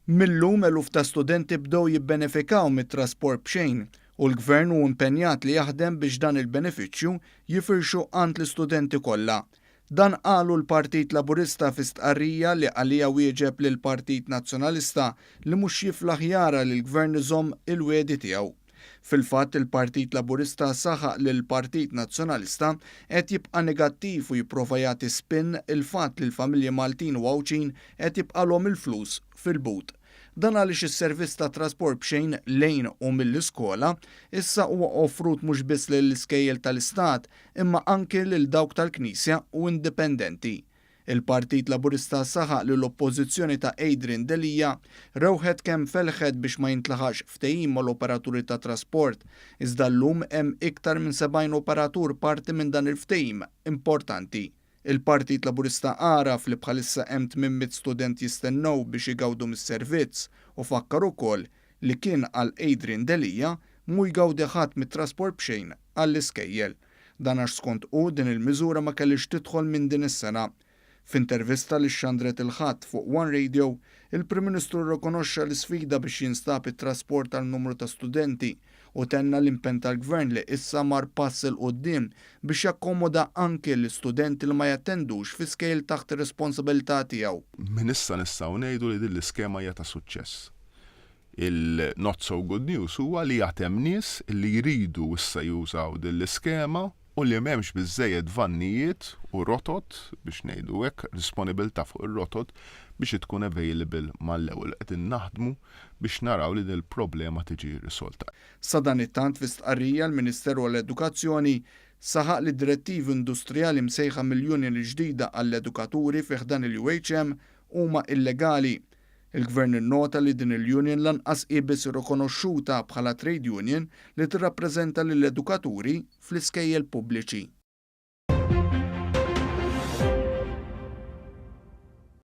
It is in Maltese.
Mil-lum eluf ta' studenti bdew jibbenefikaw mit-trasport b'xejn u l-Gvern hu impenjat li jaħdem biex dan il-benefiċċju jifirxu għand l-istudenti kollha. Dan qalu l-Partit Laburista fi stqarrija li għaliha wieġeb lill-Partit Nazzjonalista li mhux jiflaħ jara li l-Gvern iżomm il-wegħdi tiegħu. Fil-fatt, il-Partit Laburista saħaq li l-Partit Nazzjonalista qed jibqa' negattiv u jipprova jagħti spin il-fatt li l-familji Maltin u Għawdxin qed jibqalhom il-flus fil-but. Dan għaliex is-servizz ta' trasport b'xejn lejn u mill-iskola issa huwa offrut mhux biss lill-iskejjel tal-Istat imma anki lil dawk tal-Knisja u indipendenti. Il-Partit Laburista saħaq li l-Oppożizzjoni ta' Adrian Delia rewħet kemm felħet biex ma jintlaħaqx ftehim mal-operaturi tat-trasport, iżda llum hemm iktar minn 70 operatur parti minn dan il-ftehim importanti. Il-Partit Laburista għaraf li bħalissa hemm 800 student jistennew biex igawdu mis-servizz u fakkar ukoll li kien għal Adrian Delia mhu jgawdi ħadd mit-trasport b'xejn għall-iskejjel. Dan għax skont hu din il-miżura ma kellhiex tidħol minn din is-sena. F'intervista li xxandret il-Ħadd fuq One Radio, il-Prim Ministru rrikonoxxa l-isfida biex jinstab it-trasport għal numru ta' studenti u tenna l-impenn tal-Gvern li issa mar pass 'il quddiem biex jakkomoda anki l-istudenti li ma jattendux fi skejjel taħt ir-responsabilità tiegħu. Minn issa nistgħu ngħidu li din l-iskema hija ta' suċċess. Il-not so good news huwa li għad hemm nies li jridu issa jużaw din l-iskema u li m'hemmx biżżejjed vannijiet u rotot, biex ngħidu hekk, disponibilità fuq ir-rotot biex tkun available mal-ewwel. Qegħdin naħdmu biex naraw li din il-problema tiġi risolta. Sadanittant fi stqarrija l-Ministeru għall-Edukazzjoni saħaq li d-direttivi industrijali msejħa mill-union il-ġdida għall-edukaturi fi ħdan il-UHM huma illegali. Il-Gvern innota li din il-union lanqas hi biss rikonoxxuta bħala trade union li tirrappreżenta lill-edukaturi fl-iskejjel pubbliċi.